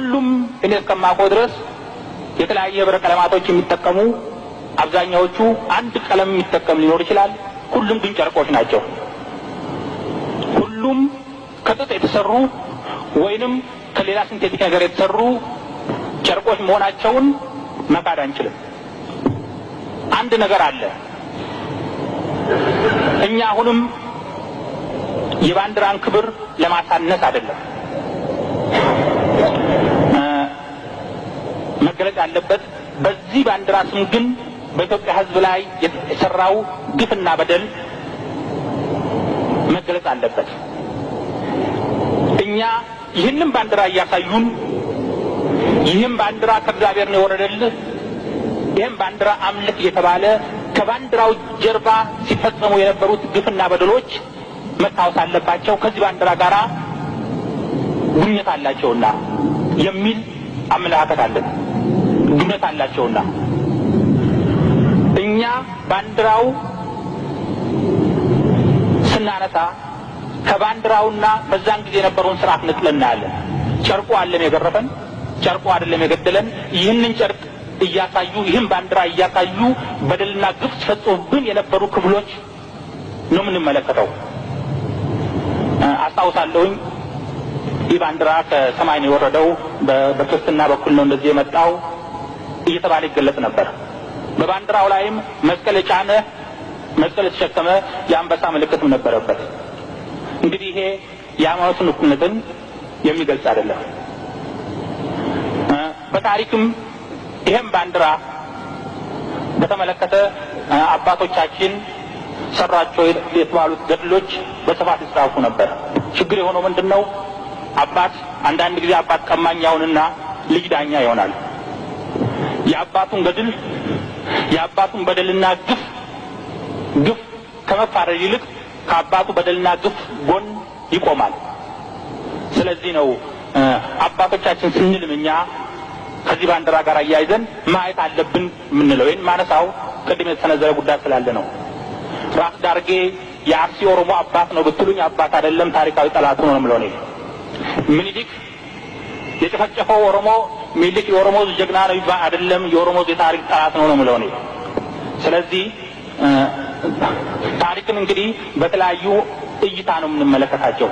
ሁሉም እኔ እስከማውቀው ድረስ የተለያየ ህብረ ቀለማቶች የሚጠቀሙ፣ አብዛኛዎቹ አንድ ቀለም የሚጠቀም ሊኖር ይችላል። ሁሉም ግን ጨርቆች ናቸው። ሁሉም ከጥጥ የተሰሩ ወይንም ከሌላ synthetic ነገር የተሰሩ ጨርቆች መሆናቸውን መካድ አንችልም። አንድ ነገር አለ። እኛ አሁንም የባንዲራን ክብር ለማሳነስ አይደለም መገለጽ ያለበት። በዚህ ባንዲራ ስም ግን በኢትዮጵያ ሕዝብ ላይ የሰራው ግፍና በደል መገለጽ አለበት። እኛ ይህንን ባንዲራ እያሳዩን፣ ይህም ባንዲራ ከእግዚአብሔር ነው የወረደልህ፣ ይህም ባንዲራ አምልክ እየተባለ ከባንዲራው ጀርባ ሲፈጸሙ የነበሩት ግፍና በደሎች መታወስ አለባቸው፣ ከዚህ ባንዲራ ጋር ግንኙነት አላቸውና የሚል አመለካከት አለን። ግንኙነት አላቸውና እኛ ባንዲራው ስናነሳ ከባንዲራውና በዛን ጊዜ የነበረውን ስርዓት ነጥለን እናያለን። ጨርቁ አይደለም የገረፈን፣ ጨርቁ አይደለም የገደለን። ይህንን ጨርቅ እያሳዩ፣ ይህን ባንዲራ እያሳዩ በደልና ግፍ ሲፈጽሙብን የነበሩ ክፍሎች ነው የምንመለከተው። አስታውሳለሁኝ፣ ይህ ባንዲራ ከሰማይ ነው የወረደው፣ በክርስትና በኩል ነው እንደዚህ የመጣው እየተባለ ይገለጽ ነበር። በባንዲራው ላይም መስቀል የጫነ፣ መስቀል የተሸከመ የአንበሳ ምልክትም ነበረበት። እንግዲህ ይሄ የሃይማኖትን እኩልነትን የሚገልጽ አይደለም። በታሪክም ይሄም ባንዲራ በተመለከተ አባቶቻችን ሰራቸው የተባሉት ገድሎች በስፋት ይጻፉ ነበር። ችግር የሆነው ምንድን ነው? አባት አንዳንድ ጊዜ አባት ቀማኛ ይሆንና ልጅ ዳኛ ይሆናል። የአባቱን ገድል፣ የአባቱን በደልና ግፍ ከመፋረድ ይልቅ ከአባቱ በደልና ግፍ ጎን ይቆማል። ስለዚህ ነው አባቶቻችን ስንልም እኛ ከዚህ ባንዲራ ጋር አያይዘን ማየት አለብን የምንለው። ይህን ማነሳው ቅድም የተሰነዘረ ጉዳይ ስላለ ነው። ራስ ዳርጌ የአርሲ ኦሮሞ አባት ነው ብትሉኝ አባት አይደለም፣ ታሪካዊ ጠላቱ ነው የምለው እኔ። ምኒልክ የጨፈጨፈው ኦሮሞ፣ ምኒልክ የኦሮሞ ጀግና ነው ይባል፣ አይደለም፣ የኦሮሞ የታሪክ ጠላት ነው ነው የምለው እኔ። ስለዚህ ታሪክን እንግዲህ በተለያዩ እይታ ነው የምንመለከታቸው።